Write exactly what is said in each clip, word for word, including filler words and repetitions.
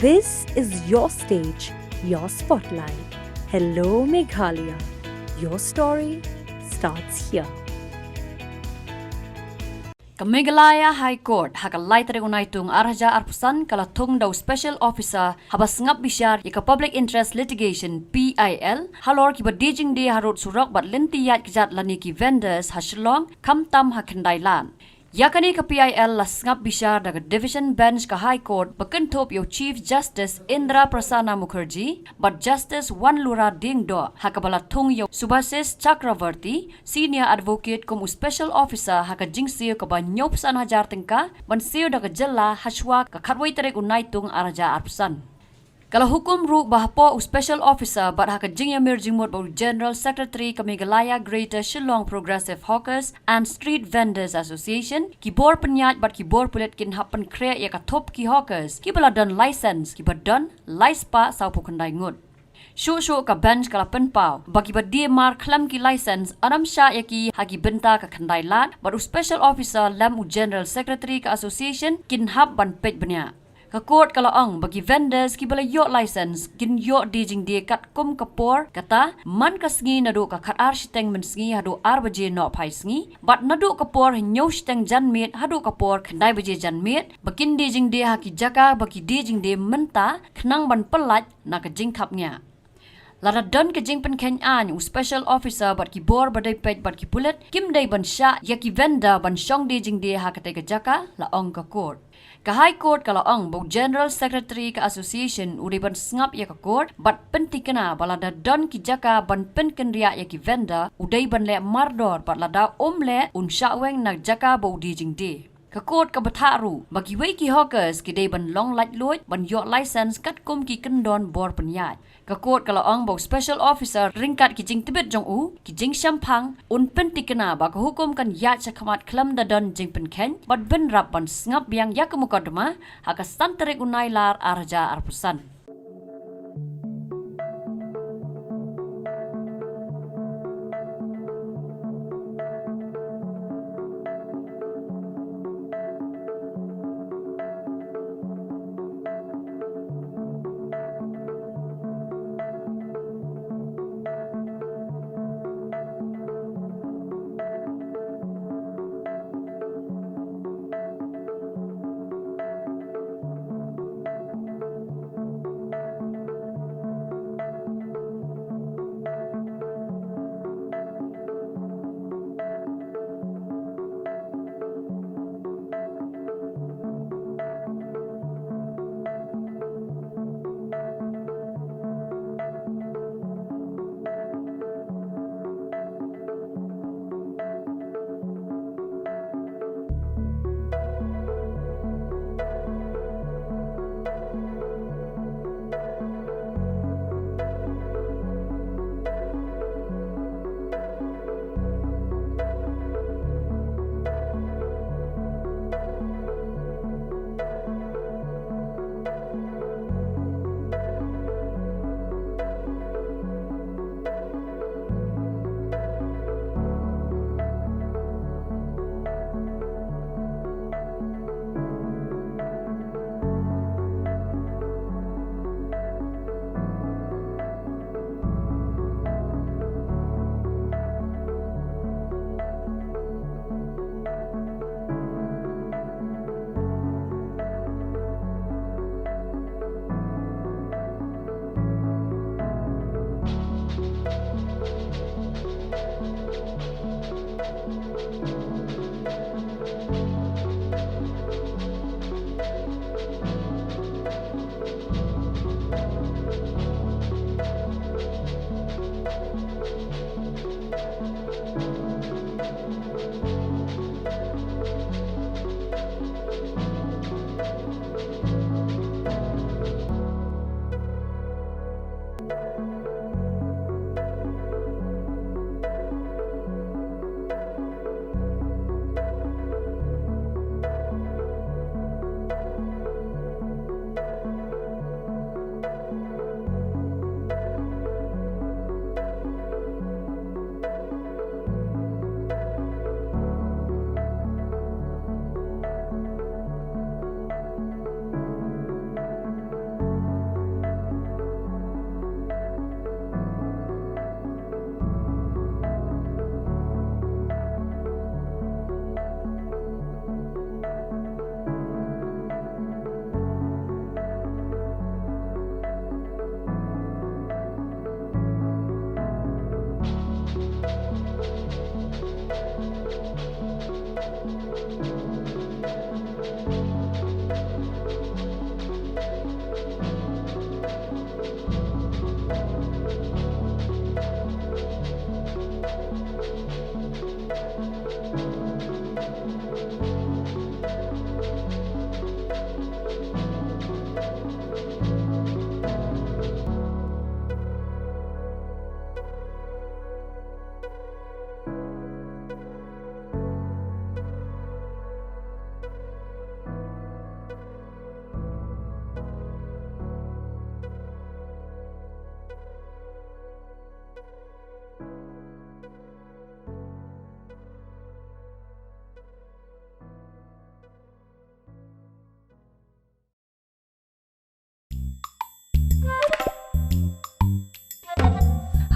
This is your stage, your spotlight. Hello, Meghalaya. Your story starts here. Ka Meghalaya High Court ha ka lai tarik u Naitung ar hajar arphew san ka la thung da u Special Officer haba sngap bishar ïa ka Public Interest Litigation, P I L, halor kiba die jingdie harud surok bad lynti ïaid kjat lane ki vendors ha Shillong, khamtam ha Khyndai Lad. Ïa kane ka P I L la sngap bishar da ka Division Bench ka High Court ba kynthup ïa u Chief Justice Indra Prasanna Mukherjee bad Justice Wanlura Diengdoh, ha kaba la thung ïa u Subhasis Chakravarty, Senior Advocate, kum u Special Officer ha ka jingsiew kaba hynñiewphew san hajar tyngka ban siew da ka jylla hashwa ka khatwei tarik u Naitung ar hajar arphew san. Ka la hukum ruh ba hapoh u Special Officer bad ha ka jingïamir jingmut bad u General Secretary ka Meghalaya Greater Shillong Progressive Hawkers and Street Vendors Association, ki bor pynïaid bad ki bor pulit kin hap pynkhreh ïa ka thup ki hawkers kiba la don license, kiba don lai spah sawphew khyndai ngut. Shuh shuh ka bench ka la pynpaw ba kiba die mar khlem ki license, ym shah ïa ki ha ki bynta ka Khyndai Lad, bad u Special Officer lem u General Secretary ka Association kin hap ban peit bniah. Ka court ka la ong ba ki vendors kiba la ïoh license kin ïoh die jingdie katkum ka por, kata man ka sngi naduh ka khatar shiteng mynsngi haduh ar baje nohphai sngi, bad naduh ka por hynñiew shiteng janmiet haduh ka por khyndai baje janmiet, ba kin die jingdie ha ki jaka ba ki die jingdie mynta, khnang ban pyllait na ka jingkhapngiah. Lada don ka jingpynkheiñ aiñ, u Special Officer bad ki bor ba dei peit bad ki pulit kim dei ban shah ïa ki vendor ban shong die jingdie ha katei ka jaka, la ong ka court. Ka High Court ka la ong ba u General Secretary ka Association u dei ban sngap ïa ka court bad pyntikna ba lada don ki jaka ban pynkynriah ïa ki vendor, u dei ban leh mardor, bad lada um leh, un shah weng na jaka ba u die jingdie. Ka court ka batai ruh ba kiwei ki hawkers ki dei ban long laitluid ban ïoh license katkum ki kyndon bor pynïaid. Ka court ka la ong ba u Special Officer, ryngkat ki jingtbit jong u, ki jingshemphang, un pyntikna ba ka hukum kan ïaid shakhmat khlem da don jingpynkheiñ, bad bynrap ban sngap biang ïa ka mukotduma ha ka san tarik u Nailar ar hajar arphew san.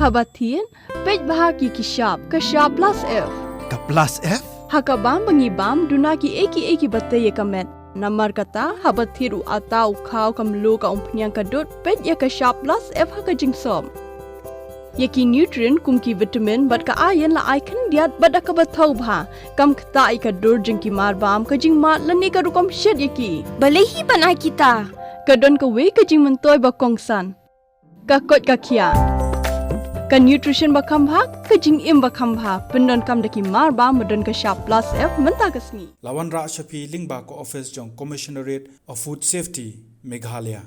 Haba thied, peit bha ïa ki shap, ka shap plus F. Ka plus F? Ha ka bam ba ngi bam, duna kiei kiei kiba tei ïa ka met. Namar kata, haba thied u atta, u khaw, ka mluh, ka umphniang, ka dud, peit ïa ka shap plus F ha ka jingsop. Ïa ki nutrient kum ki vitamin bad ka iron la ai khyndiat bad da kaba thaw bha. Kam ktah ïa ka dur jong ki marbam, ka jingmad lane ka rukom shet ïa ki. Balei hi ban ai kita? Ka don kawei ka jingmyntoi ba kongsan. Ka koit ka khiah. Ka nutrition ba kham bha, ka jingim ba kham bha. Pyndonkam da ki marbam ba don ka shap plus F mynta ka sngi. La wanrah sha phi lyngba ka office jong Commissionerate of Food Safety, Meghalaya.